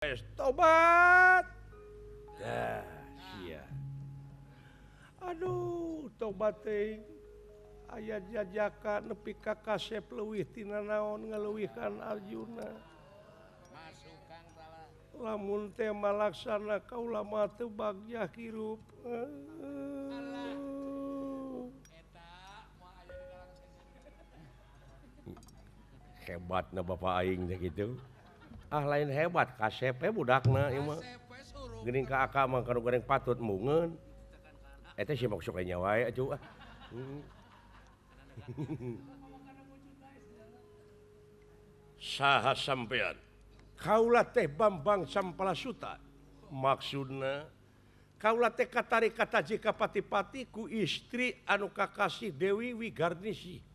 Wes tobat. Dah sia. Aduh, tobat teh aya jajaka nepi ka kasep leuwih tina naon ngaleuwihkan Arjuna. Lamun teh malaksana kaula mah teu bagja hirup. Hebatna bapak aing teh kitu. Ah lain hebat kasep budakna ieu mah. Geuning ka akak mah kanu goreng patut mungeun. Eta sih maksud nya wae atuh ah. Saha sampean? Kaula teh Bambang Sampalasuta. Maksudna kaula teh katarik kataji ka pati-pati ku istri anu kakasih Dewi Wigarnisi.